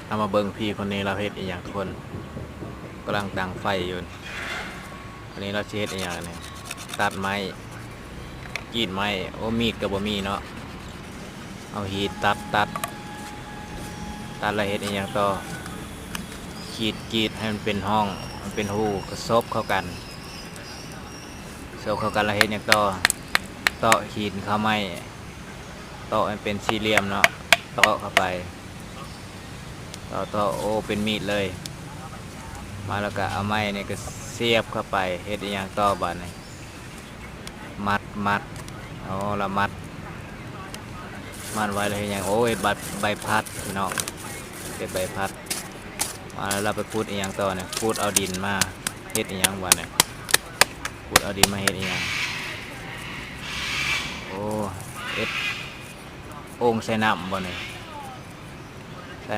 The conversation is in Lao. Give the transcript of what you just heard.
ເຮົາມາເບິ່ງພີ່ຄົນນີ້ລາວເຮັດອີ່ຫຍັງທຸກຄົນ ກຳລັງດັງໄຟຢູ່. ອັນນີ້ລາວຊິເຮັດອີ່ຫຍັງນີ້ ຕັດໄມ້ ກຣີດໄມ້. ໂອ້ ມີດກໍບໍ່ມີເນາະ ເອົາຫີນຕັດ ຕັດ ຕັດແລ້ວເຮັດອີ່ຫຍັງຕໍ່? ຂີດ ກຣີດໃຫ້ມັນເປັນຮ່ອງ ມັນເປັນຮູ ກໍສົບເຂົ້າກັນ ສົບເຂົ້າກັນແລ້ວເຮັດຫຍັງຕໍ່? ເຕາະຫີນຄາໄມ້ ເຕາະໃຫ້ເປັນສີ່ຫຼ່ຽມເນາະ ເຕາະເຂົ້າໄປ ເຕາະ ເຕາະ ໂອ້ ເປັນມີດເລີຍ. ມາແລ້ວກໍເອົາໄມ້ນີ້ກໍສຽບເຂົ້າໄປ ເຮັດອີ່ຫຍັງຕໍ່ບາດນີ້? ມັດ ມັດ ອໍ ລະມັດ ມັດໄວ້ແລ້ວເຮັດຫຍັງ? ໂອ້ຍ ໃບ ໃບພັດພີ່ນ້ອງ ເກັບໃບພັດ. ມາແລ້ວລາວໄປຂຸດອີ່ຫຍັງຕໍ່ນີ້? ຂຸດເອົາດິນມາ ເຮັດອີ່ຫຍັງບາດນີ້? ຂຸດເອົາດິນມາເຮັດອີ່ຫຍັງ? ໂອ້ ເຮັດໂອ່ງໃສ່ນ້ຳບໍນີ້?